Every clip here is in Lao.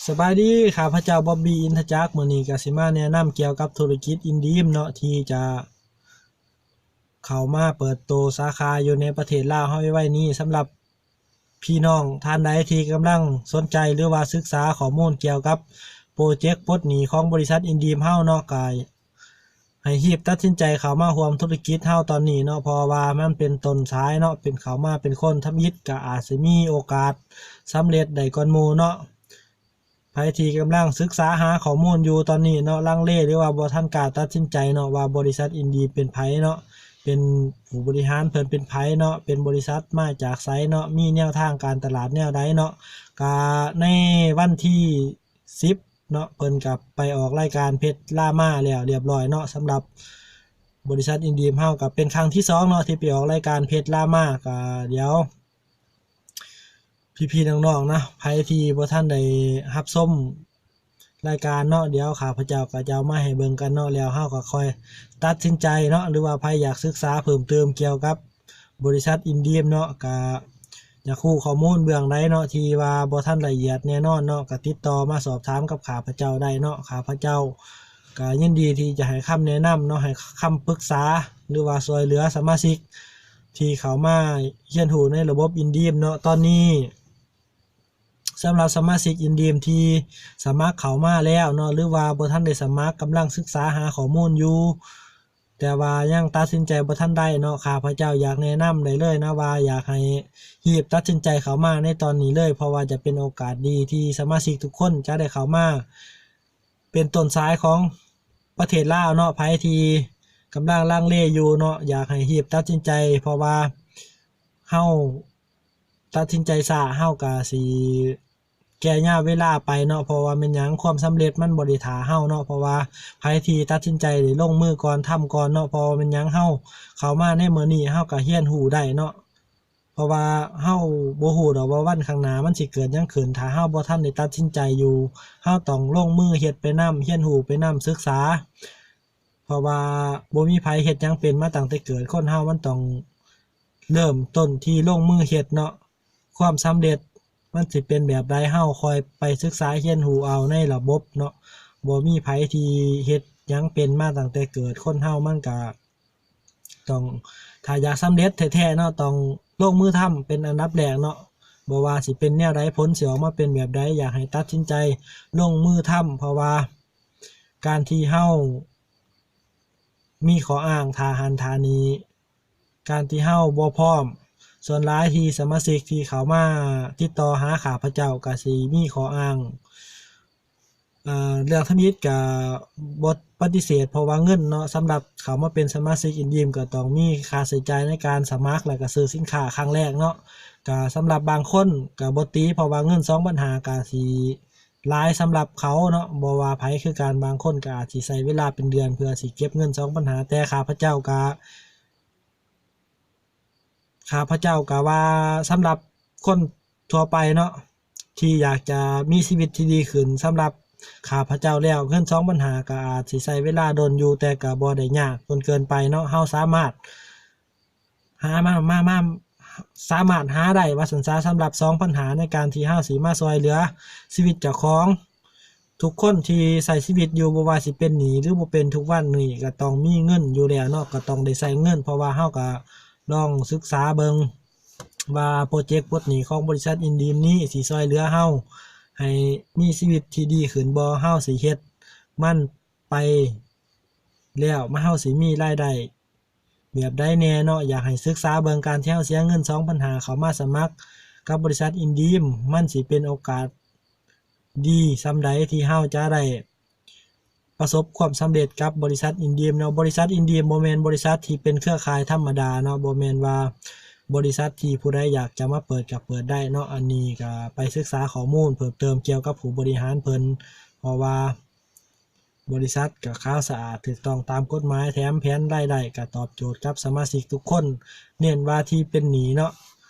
ສະບາຍດີ, ຂ້າພະເຈົ້າ ບອບບີ ອິນທະຈັກ. ມື້ນີ້ກໍຊິມາແນະນຳກ່ຽວກັບທຸລະກິດ InDeems ເນາະ ທີ່ຈະເຂົ້າມາເປີດໂຕສາຂາຢູ່ໃນປະເທດລາວເຮົາໄວໆນີ້. ສຳລັບພີ່ນ້ອງທ່ານໃດທີ່ກຳລັງສົນໃຈ ຫຼືວ່າສຶກສາຂໍ້ມູນກ່ຽວກັບໂປຣເຈັກປົດໜີ້ຂອງບໍລິສັດ InDeems ເຮົາເນາະ, ກໍ ໃຫ້ຮີບຕັດສິນໃຈເຂົ້າມາຮ່ວມທຸລະກິດເຮົາຕອນນີ້ເນາະ, ເພາະວ່າມັນເປັນຕົ້ນສາຍເນາະ, ເປັນເຂົ້າມາເປັນຄົນທຳອິດ ກໍອາດຊິມີໂອກາດສຳເລັດໄດ້ກ່ອນໝູ່ເນາະ. ໃຜທີ່ກຳລັງສຶກສາຫາຂໍ້ມູນຢູ່ຕອນນີ້ເນາະ, ລັງເລ ຫຼືວ່າບໍ່ທັນກ້າຕັດສິນໃຈເນາະ ວ່າບໍລິສັດ InDeems ເປັນໃຜເນາະ, ເປັນຜູ້ບໍລິຫານເພິ່ນເປັນໃຜເນາະ, ເປັນບໍລິສັດມາຈາກໃສເນາະ, ມີແນວທາງການຕະຫຼາດແນວໃດເນາະ, ກະໃນວັນທີ ສິບເນາະ, ເພິ່ນກໍໄປອອກລາຍການເພັດລາມາແລ້ວຮຽບຮ້ອຍເນາະ. ສຳລັບບໍລິສັດ InDeems ເຮົາກໍເປັນຄັ້ງທີສອງເນາະ ທີ່ໄປອອກລາຍການເພັດລາມາ. ກໍດຽວພີ່ໆນ້ອງໆນະ, ໃຜທີ່ບໍ່ທັນໄດ້ຮັບຊົມລາຍການເນາະ, ດຽວຂ້າພະເຈົ້າກໍຈະເອົາມາໃຫ້ເບິ່ງກັນເນາະ, ແລ້ວເຮົາກໍຄ່ອຍຕັດສິນໃຈເນາະ, ຫຼືວ່າໃຜຢາກສຶກສາເພີ່ມເຕີມກ່ຽວກັບ ບໍລິສັດ InDeems ເນາະ, ກະຢາກຮູ້ຂໍ້ມູນເບື້ອງໃດເນາະ ທີ່ວ່າບໍ່ທັນລະອຽດແນ່ນອນເນາະ, ກະຕິດຕໍ່ມາສອບຖາມກັບຂ້າພະເຈົ້າໄດ້ເນາະ. ຂ້າພະເຈົ້າກະຍິນດີທີ່ຈະໃຫ້ຄຳແນະນຳເນາະ, ໃຫ້ຄຳປຶກສາ ຫຼືວ່າຊ່ວຍເຫຼືອສະມາຊິກທີ່ເຂົ້າມາຮຽນຮູ້ໃນລະບົບ InDeems ເນາະ. ຕອນນີ້ ສຳລັບສະມາຊິກ InDeems ທີ່ສະໝັກເຂົ້າມາແລ້ວເນາະ ຫຼືວ່າບໍ່ທັນໄດ້ສະໝັກ, ກຳລັງສຶກສາຫາຂໍ້ມູນຢູ່ ແຕ່ວ່າຍັງຕັດສິນໃຈບໍ່ທັນໄດ້ເນາະ, ຂ້າພະເຈົ້າຢາກແນະນຳໄດ້ເລີຍນະ ວ່າຢາກໃຫ້ຮີບຕັດສິນໃຈເຂົ້າມາໃນຕອນນີ້ເລີຍ, ເພາະວ່າຈະເປັນໂອກາດດີທີ່ສະມາຊິກທຸກຄົນຈະໄດ້ເຂົ້າມາເປັນຕົ້ນສາຍຂອງປະເທດລາວເນາະ. ໃຜທີ່ກຳລັງລັງເລຢູ່ເນາະ, ຢາກໃຫ້ຮີບຕັດສິນໃຈ, ເພາະວ່າເຮົາ ຕັດສິນໃຈຊ້າ ເຮົາກະຊິແກ່ຍາວເວລາໄປເນາະ, ເພາະວ່າແມ່ນຫຍັງ ຄວາມສຳເລັດມັນບໍ່ໄດ້ຖ້າເຮົາເນາະ, ເພາະວ່າໃຜທີ່ຕັດສິນໃຈໄດ້ລົງມືກ່ອນ ທຳກ່ອນເນາະ, ເພາະວ່າແມ່ນຫຍັງ ເຮົາເຂົ້າມາໃນມື້ນີ້ ເຮົາກະຮຽນຮູ້ໄດ້ເນາະ, ເພາະວ່າເຮົາບໍ່ຮູ້ດອກວ່າວັນຂ້າງໜ້າມັນຊິເກີດຫຍັງຂຶ້ນ. ຖ້າເຮົາບໍ່ທັນໄດ້ຕັດສິນໃຈຢູ່ ເຮົາຕ້ອງລົງມືເຮັດໄປນຳ, ຮຽນຮູ້ໄປນຳ, ສຶກສາ. ເພາະວ່າບໍ່ມີໃຜເຮັດຫຍັງເປັນມາຕັ້ງແຕ່ເກີດ, ຄົນເຮົາມັນຕ້ອງເລີ່ມຕົ້ນທີ່ລົງມືເຮັດເນາະ. ຄວາມສຳເລັດມັນຊິເປັນແບບໃດ ເຮົາຄ່ອຍໄປສຶກສາຮຽນຮູ້ເອົາໃນລະບົບເນາະ. ບໍ່ມີໃຜທີ່ເຮັດຫຍັງເປັນມາຕັ້ງແຕ່ເກີດ, ຄົນເຮົາມັນກະຕ້ອງ ຖ້າຢາກສຳເລັດແທ້ໆເນາະ ຕ້ອງລົງມືທຳເປັນອັນດັບແລກເນາະ. ບໍ່ວ່າຊິເປັນແນວໃດ ຜົນຊິອອກມາເປັນແບບໃດ ຢາກໃຫ້ຕັດສິນໃຈລົງມືທຳ, ເພາະວ່າການທີ່ເຮົາ ມີຂໍ້ອ້າງທ່າຫັ້ນທ່ານີ້, ການທີ່ເຮົາບໍ່ພ້ອມ, ສ່ວນຫຼາຍທີ່ສະມາຊິກທີ່ເຂົ້າມາຕິດຕໍ່ຫາຂ້າພະເຈົ້າກະຊິມີຂໍ້ອ້າງ ເອີ ເລື່ອງທຳອິດກະບໍ່ປະຕິເສດ ເພາະວ່າເງິນເນາະ, ສຳລັບເຂົ້າມາເປັນສະມາຊິກ InDeems ກະຕ້ອງມີຄ່າໃຊ້ຈ່າຍໃນການສະໝັກ ແລະກະຊື້ສິນຄ້າຄັ້ງແລກເນາະ. ກະສຳລັບບາງຄົນກະບໍ່ຕິ ເພາະວ່າເງິນສອງພັນຫ້າກະຊິ ຫຼາຍສຳລັບເຂົາເນາະ, ບໍ່ວ່າໃຜຄືກັນ, ບາງຄົນກໍອາດຊິໃຊ້ເວລາເປັນເດືອນເພື່ອຊິເກັບເງິນສອງພັນຫ້າ, ແຕ່ຂ້າພະເຈົ້າກໍ ຂ້າພະເຈົ້າກໍວ່າສຳລັບຄົນທົ່ວໄປເນາະ ທີ່ຢາກຈະມີຊີວິດທີ່ດີຂຶ້ນ, ສຳລັບຂ້າພະເຈົ້າແລ້ວ ເງິນສອງພັນຫ້າກໍອາດຊິໃຊ້ເວລາດົນຢູ່, ແຕ່ກໍບໍ່ໄດ້ຍາກຈົນເກີນໄປເນາະ, ເຮົາສາມາດ ຫາມາ ມາ ມາ ສາມາດຫາໄດ້ວ່າຊັ້ນຊະ, ສຳລັບສອງພັນຫ້າໃນການທີ່ເຮົາຊິມາຊ່ວຍເຫຼືອຊີວິດເຈົ້າຂອງ. ທຸກຄົນທີ່ໃຊ້ຊີວິດຢູ່ ບໍ່ວ່າຊິເປັນໜີ້ ຫຼື ບໍ່ເປັນທຸກວັນນີ້ ກໍຕ້ອງມີເງິນຢູ່ແລ້ວເນາະ, ກໍຕ້ອງໄດ້ໃຊ້ເງິນ, ເພາະວ່າເຮົາກໍລອງສຶກສາເບິ່ງວ່າໂປຣເຈັກປົດໜີ້ຂອງບໍລິສັດ InDeems ນີ້ຊິຊ່ວຍເຫຼືອເຮົາໃຫ້ມີຊີວິດທີ່ດີຂຶ້ນບໍ່, ເຮົາຊິເຮັດມັນໄປແລ້ວ ເຮົາຊິມີລາຍໄດ້ ແບບໃດແດ່ເນາະ? ຢາກໃຫ້ສຶກສາເບິ່ງ ການທີ່ເຮົາເສຍເງິນສອງພັນຫ້າເຂົ້າມາສະໝັກກັບບໍລິສັດ InDeems ມັນຊິເປັນໂອກາດດີສ່ຳໃດທີ່ເຮົາຈະໄດ້ປະສົບຄວາມສຳເລັດກັບບໍລິສັດ InDeems ເນາະ. ບໍລິສັດ InDeems ບໍ່ແມ່ນບໍລິສັດທີ່ເປັນເຄືອຂ່າຍທຳມະດາເນາະ, ບໍ່ແມ່ນວ່າບໍລິສັດທີ່ຜູ້ໃດຢາກຈະມາເປີດກໍເປີດໄດ້ເນາະ. ອັນນີ້ກໍໄປສຶກສາຂໍ້ມູນເພີ່ມເຕີມກ່ຽວກັບຜູ້ບໍລິຫານເພິ່ນ, ເພາະວ່າ ບໍລິສັດກໍຂາວສະອາດ ຖືກຕ້ອງຕາມກົດໝາຍ, ແຖມແຜນລາຍໄດ້ກໍຕອບໂຈດກັບສະມາຊິກທຸກຄົນ. ເນັ້ນວ່າທີ່ເປັນໜີ້ເນາະ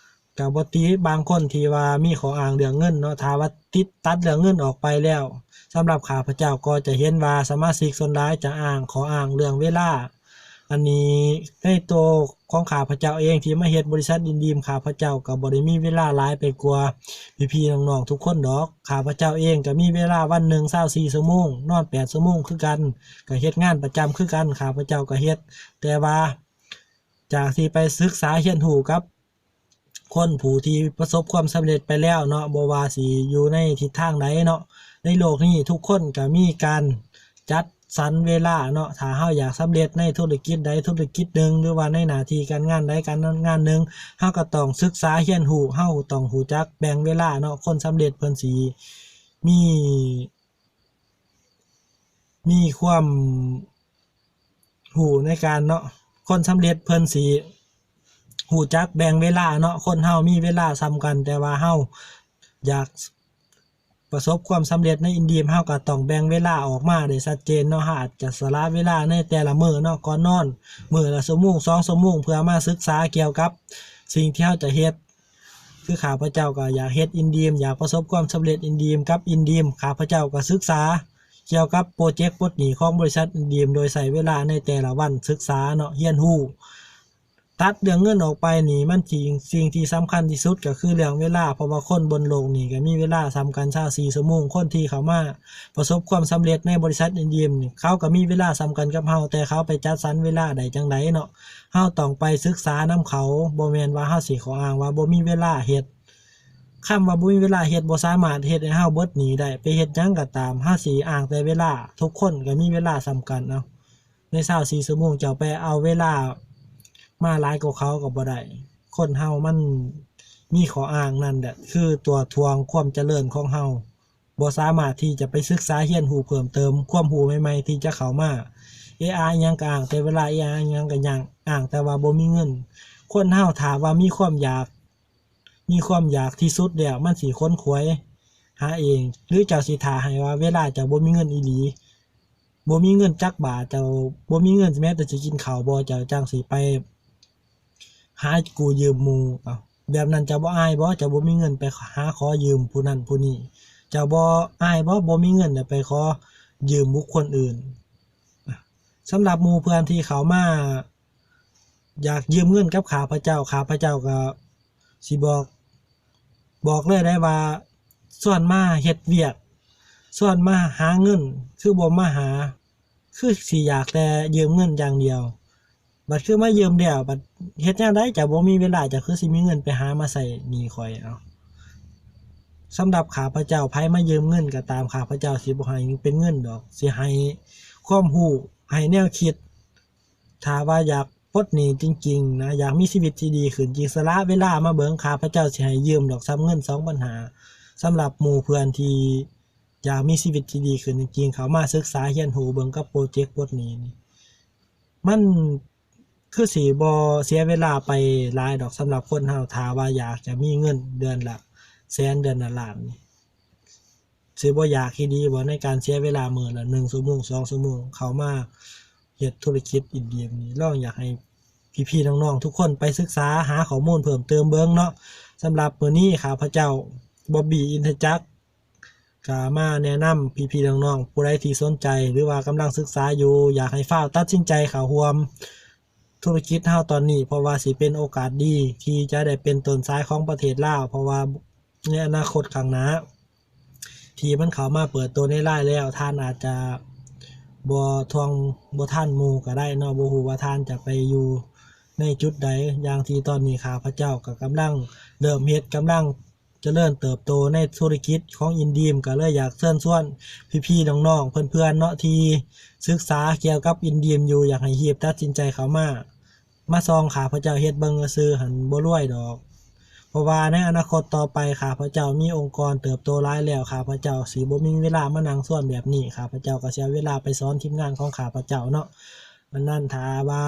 ກໍບໍ່ຕິ, ບາງຄົນທີ່ວ່າມີຂໍ້ອ້າງເລື່ອງເງິນເນາະ, ຖ້າວ່າຕິດ ຕັດເລື່ອງເງິນອອກໄປແລ້ວ, ສຳລັບຂ້າພະເຈົ້າກໍຈະເຫັນວ່າສະມາຊິກສ່ວນຫຼາຍຈະອ້າງຂໍ້ອ້າງເລື່ອງເວລາ, ອັນນີ້ໃນໂຕຂອງຂ້າພະເຈົ້າເອງທີ່ມາເຮັດບໍລິສັດອິນດີມ ຂ້າພະເຈົ້າກໍບໍ່ໄດ້ມີເວລາຫຼາຍໄປກວ່າພີ່ໆນ້ອງໆທຸກຄົນດອກ. ຂ້າພະເຈົ້າເອງກໍມີເວລາວັນໜຶ່ງຊາວສີ່ຊົ່ວໂມງ ນອນແປດຊົ່ວໂມງຄືກັນ, ກໍເຮັດງານປະຈຳຄືກັນ, ຂ້າພະເຈົ້າກໍເຮັດ ແຕ່ວ່າຈາກທີ່ໄປສຶກສາຮຽນຮູ້ກັບ ຄົນຜູ້ທີ່ປະສົບຄວາມສຳເລັດໄປແລ້ວເນາະ, ບໍ່ວ່າຊິຢູ່ໃນທິດທາງໃດເນາະ, ໃນໂລກນີ້ທຸກຄົນກໍມີການຈັດສັນເວລາເນາະ. ຖ້າເຮົາຢາກສຳເລັດໃນທຸລະກິດໃດທຸລະກິດໜຶ່ງ ຫຼືວ່າໃນໜ້າທີ່ການງານໃດການງານໜຶ່ງ, ເຮົາກໍຕ້ອງສຶກສາຮຽນຮູ້, ເຮົາຕ້ອງຮູ້ຈັກແບ່ງເວລາເນາະ. ຄົນສຳເລັດເພິ່ນຊິມີ ມີຄວາມຮູ້ໃນການເນາະ, ຄົນສຳເລັດເພິ່ນຊິຮູ້ຈັກແບ່ງເວລາເນາະ. ຄົນເຮົາມີເວລາສ່ຳກັນ, ແຕ່ວ່າເຮົາຢາກປະສົບຄວາມສຳເລັດໃນອິນດີມ, ເຮົາກໍຕ້ອງແບ່ງເວລາອອກມາໄດ້ຊັດເຈນເນາະ. ເຮົາອາດຈະສະຫຼະເວລາໃນແຕ່ລະມື້ເນາະ, ກ່ອນນອນ ມື້ລະຊົ່ວໂມງ ສອງຊົ່ວໂມງ ເພື່ອມາສຶກສາກ່ຽວກັບສິ່ງທີ່ເຮົາຈະເຮັດ. ຄືຂ້າພະເຈົ້າກໍຢາກເຮັດອິນດີມ, ຢາກປະສົບຄວາມສຳເລັດອິນດີມ ກັບອິນດີມ ຂ້າພະເຈົ້າກໍສຶກສາກ່ຽວກັບໂປຣເຈັກປົດໜີ້ຂອງບໍລິສັດອິນດີມ ໂດຍໃຊ້ເວລາໃນແຕ່ລະວັນສຶກສາເນາະ, ຮຽນຮູ້. ຕັດເລື່ອງເງິນອອກໄປນີ້ ມັນສິ່ງ ສິ່ງທີ່ສຳຄັນທີ່ສຸດກໍຄືເລື່ອງເວລາ, ເພາະວ່າຄົນບົນໂລກນີ້ກໍມີເວລາສ່ຳກັນຊາວສີ່ຊົ່ວໂມງ. ຄົນທີ່ເຂົ້າມາປະສົບຄວາມສຳເລັດໃນບໍລິສັດອິນດີມນີ້ ເຂົາກໍມີເວລາສ່ຳກັນກັບເຮົາ, ແຕ່ເຂົາໄປຈັດສັນເວລາໄດ້ຈັ່ງໃດເນາະ? ເຮົາຕ້ອງໄປສຶກສານຳເຂົາ, ບໍ່ແມ່ນວ່າເຮົາຊິຂໍ້ອ້າງວ່າບໍ່ມີເວລາເຮັດ. ຄຳວ່າບໍ່ມີເວລາເຮັດ ບໍ່ສາມາດເຮັດໃຫ້ເຮົາເບິດໜີ້ໄດ້. ໄປເຮັດຫຍັງກໍຕາມ, ເຮົາຊິອ້າງແຕ່ເວລາ, ທຸກຄົນກໍມີເວລາສ່ຳກັນ. ເອົາ ໃນຊາວສີ່ຊົ່ວໂມງ ເຈົ້າໄປເອົາເວລາມາຫຼາຍກວ່າເຂົາກໍບໍ່ໄດ້. ຄົນເຮົາມັນມີຂໍ້ອ້າງນັ້ນແຫຼະ ຄືຕົວຖ່ວງຄວາມຈະເລີນຂອງເຮົາ. ບໍ່ສາມາດທີ່ຈະໄປສຶກສາຮຽນຮູ້ເພີ່ມເຕີມຄວາມຮູ້ໃໝ່ໆທີ່ຈະເຂົ້າມາ. ເອອາອີ່ຫຍັງກໍອ້າງແຕ່ເວລາ, ເອອາອີ່ຫຍັງກໍຍັງອ້າງແຕ່ວ່າບໍ່ມີເງິນ. ຄົນເຮົາຖ້າວ່າມີຄວາມຢາກ, ມີຄວາມຢາກທີ່ສຸດແລ້ວ ມັນຊິຂົນຂວາຍຫາເອງ, ຫຼືເຈົ້າຊິຖ້າໃຫ້ວ່າເວລາເຈົ້າບໍ່ມີເງິນອີ່ຫຼີ, ບໍ່ມີເງິນຈັກບາດ, ເຈົ້າບໍ່ມີເງິນແມ້ແຕ່ຊິກິນເຂົ້າບໍ່, ເຈົ້າຈັ່ງຊິໄປ ຫາກູ້ຢືມໝູ່. ເອົ້າ ແບບນັ້ນເຈົ້າບໍ່ອາຍບໍ່? ເຈົ້າບໍ່ມີເງິນໄປຫາຂໍຢືມຜູ້ນັ້ນຜູ້ນີ້, ເຈົ້າບໍ່ອາຍບໍ່? ບໍ່ມີເງິນແລ້ວໄປຂໍຢືມບຸກຄົນອື່ນ. ສຳລັບໝູ່ເພື່ອນທີ່ເຂົ້າມາຢາກຢືມເງິນກັບຂ້າພະເຈົ້າ, ຂ້າພະເຈົ້າກໍຊິບອກ, ບອກເລີຍໄດ້ວ່າ ຊວນມາເຮັດວຽກ, ຊວນມາຫາເງິນ, ຄືບໍ່ມາຫາ, ຄືຊິຢາກແຕ່ຢືມເງິນຢ່າງດຽວ. ບັດຄືມາຢືມແລ້ວ ບັດເຮັດແນວໃດເຈົ້າບໍ່ມີເວລາ, ເຈົ້າຄືຊິມີເງິນໄປຫາມາໃຊ້ໜີ້ຂ້ອຍ? ເອົາ ສຳລັບຂ້າພະເຈົ້າ, ໃຜມາຢືມເງິນກໍຕາມ, ຂ້າພະເຈົ້າຊິບໍ່ໃຫ້ເປັນເງິນດອກ, ຊິໃຫ້ຄວາມຮູ້, ໃຫ້ແນວຄິດ. ຖ້າວ່າຢາກປົດໜີ້ຈິງໆນະ, ຢາກມີຊີວິດທີ່ດີຂຶ້ນຈິງ, ສະຫຼະເວລາມາເບິ່ງ, ຂ້າພະເຈົ້າຊິໃຫ້ຢືມດອກສ່ຳເງິນສອງພັນຫ້າ. ສຳລັບໝູ່ເພື່ອນທີ່ ຢາກມີຊີວິດທີ່ດີຂຶ້ນຈິງໆ, ເຂົ້າມາສຶກສາຮຽນຮູ້ເບິ່ງກັບໂປຣເຈັກປົດໜີ້ນີ້, ມັນຄືຊິບໍ່ເສຍເວລາໄປຫຼາຍດອກ. ສຳລັບຄົນເຮົາ ຖ້າວ່າຢາກຈະມີເງິນເດືອນລະແສນ ເດືອນລະລ້ານນີ້, ຊິບໍ່ຢາກອີ່ຫຼີບໍ່ ໃນການເສຍເວລາມື້ລະໜຶ່ງຊົ່ວໂມງ ສອງຊົ່ວໂມງ ເຂົ້າມາເຮັດທຸລະກິດອິນດີມນີ້? ລອງຢາກໃຫ້ພີ່ໆນ້ອງໆທຸກຄົນໄປສຶກສາຫາຂໍ້ມູນເພີ່ມເຕີມເບິ່ງເນາະ. ສຳລັບມື້ນີ້ ຂ້າພະເຈົ້າ ບອບບີ ອິນທະຈັກ ກໍມາແນະນຳພີ່ໆນ້ອງໆ ຜູ້ໃດທີ່ສົນໃຈ ຫຼືວ່າກຳລັງສຶກສາຢູ່, ຢາກໃຫ້ຟ້າວຕັດສິນໃຈເຂົ້າຮ່ວມທຸລະກິດເຮົາຕອນນີ້, ເພາະວ່າຊິເປັນໂອກາດດີທີ່ຈະໄດ້ເປັນຕົ້ນສາຍຂອງປະເທດລາວ, ເພາະວ່າໃນອະນາຄົດຂ້າງໜ້າ ທີ່ມັນເຂົ້າມາເປີດໂຕໃນລາຍແລ້ວ, ທ່ານອາດຈະບໍ່ທ່ວງ ບໍ່ທັນໝູ່ກໍໄດ້ເນາະ, ບໍ່ຮູ້ວ່າທ່ານຈະໄປຢູ່ໃນຈຸດໃດ. ຢ່າງທີ່ຕອນນີ້ຂ້າພະເຈົ້າກໍກຳລັງເລີ່ມເຮັດ, ກຳລັງ ຈະເລີນເຕີບໂຕໃນທຸລະກິດຂອງອິນດີມ, ກໍເລີຍຢາກເຊີນຊວນພີ່ໆນ້ອງໆເພື່ອນໆເນາະ ທີ່ສຶກສາກ່ຽວກັບອິນດີມຢູ່, ຢາກໃຫ້ຮີບຕັດສິນໃຈເຂົ້າມາ, ມາສ່ອງຂ້າພະເຈົ້າເຮັດເບິ່ງຊື່ໆຫັ້ນ ບໍ່ລວຍດອກ. ເພາະວ່າໃນອະນາຄົດຕໍ່ໄປ ຂ້າພະເຈົ້າມີອົງກອນເຕີບໂຕຫຼາຍແລ້ວ, ຂ້າພະເຈົ້າຊິບໍ່ມີເວລາມານັ່ງຊວນແບບນີ້, ຂ້າພະເຈົ້າກໍຊິເອົາເວລາໄປສອນທີມງານຂອງຂ້າພະເຈົ້າເນາະ. ອັນນັ້ນຖ້າວ່າ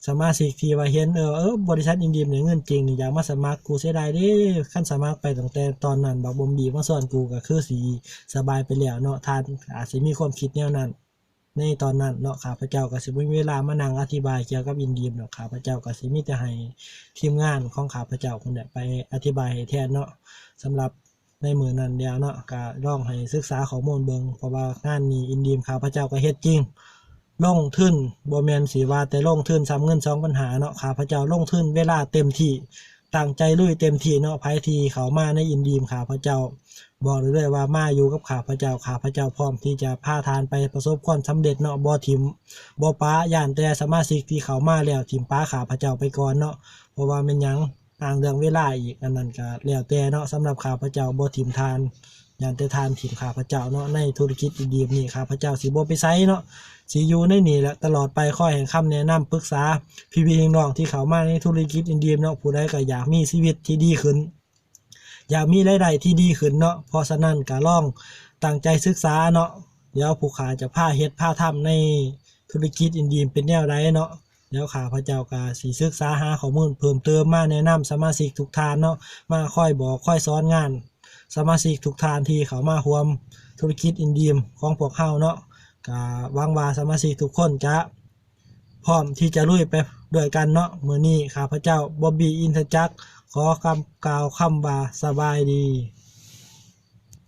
ສະມາຊິກທີ່ວ່າເຫັນ ເອີ ເອີ ບໍລິສັດອິນດີມໄດ້ເງິນເກັ່ງນີ້ ຢາກມາສະໝັກ, ກູເສຍດາຍເດ້, ຄັນສະໝັກໄປຕັ້ງແຕ່ຕອນນັ້ນ ບັກບອມບີມາຊວນກູ ກໍຄືຊິສະບາຍໄປແລ້ວເນາະ, ທ່ານອາດຊິມີຄວາມຄິດແນວນັ້ນໃນຕອນນັ້ນເນາະ. ຂ້າພະເຈົ້າກໍຊິບໍ່ມີເວລາມານັ່ງອະທິບາຍກ່ຽວກັບອິນດີມດອກ, ຂ້າພະເຈົ້າກໍຊິມີແຕ່ໃຫ້ທີມງານຂອງຂ້າພະເຈົ້າພຸ້ນແຫຼະໄປອະທິບາຍໃຫ້ແທນເນາະ. ສຳລັບ ໃນມື້ນັ້ນແລ້ວເນາະ, ກະລອງໃຫ້ສຶກສາຂໍ້ມູນເບິ່ງ, ເພາະວ່າງານນີ້ອິນດີມຂ້າພະເຈົ້າກໍເຮັດຈິງ ລົງທຶນ ບໍ່ແມ່ນຊິວ່າແຕ່ລົງທຶນຊ້ຳເງິນສອງພັນຫ້າເນາະ ຂ້າພະເຈົ້າລົງທຶນເວລາເຕັມທີ່ ຕັ້ງໃຈລຸຍເຕັມທີ່ເນາະ ໃຜທີ່ເຂົ້າມາໃນອິນດີມ ຂ້າພະເຈົ້າບອກໄດ້ເລີຍວ່າມາຢູ່ກັບຂ້າພະເຈົ້າ ຂ້າພະເຈົ້າພ້ອມທີ່ຈະພາທ່ານໄປປະສົບຄວາມສຳເລັດເນາະ ບໍ່ຖິ້ມບໍ່ປະ ຢ້ານແຕ່ສະມາຊິກທີ່ເຂົ້າມາແລ້ວຖິ້ມປະຂ້າພະເຈົ້າໄປກ່ອນເນາະ ເພາະວ່າແມ່ນຫຍັງ ອ້າງເລື່ອງເວລາອີກ ອັນນັ້ນກໍແລ້ວແຕ່ເນາະ ສຳລັບຂ້າພະເຈົ້າບໍ່ຖິ້ມທ່ານ ຢ້ານແຕ່ທ່ານຖິ້ມຂ້າພະເຈົ້າເນາະ ໃນທຸລະກິດອິນດີມນີ້ ຂ້າພະເຈົ້າຊິບໍ່ໄປໃສເນາະ ຊິຢູ່ໃນນີ້ແຫຼະຕະຫຼອດໄປ ຄອຍໃຫ້ຄຳແນະນຳປຶກສາພີ່ໆນ້ອງໆທີ່ເຂົ້າມາໃນທຸລະກິດອິນດີມເນາະ ຜູ້ໃດກໍຢາກມີຊີວິດທີ່ດີຂຶ້ນ ຢາກມີລາຍໄດ້ທີ່ດີຂຶ້ນເນາະ ເພາະສະນັ້ນກໍລອງຕັ້ງໃຈສຶກສາເນາະ ດຽວຜູ້ຂ້າຈະພາເຮັດພາທຳໃນທຸລະກິດອິນດີມເປັນແນວໃດເນາະ ດຽວຂ້າພະເຈົ້າກໍຊິສຶກສາຫາຂໍ້ມູນເພີ່ມເຕີມມາແນະນຳສະມາຊິກທຸກທ່ານເນາະ ມາຄອຍບອກຄອຍສອນງານສະມາຊິກທຸກທ່ານທີ່ເຂົ້າມາຮ່ວມທຸລະກິດອິນດີມຂອງພວກເຮົາເນາະ ກໍຫວັງວ່າສະມາຊິກທຸກຄົນຈະ ພ້ອມທີ່ຈະລຸຍໄປດ້ວຍກັນເນາະ ມື້ນີ້ຂ້າພະເຈົ້າ ບອບບີ້ ອິນທະຈັກ ຂໍຄຳ ກ່າວຄຳວ່າສະບາຍດີ.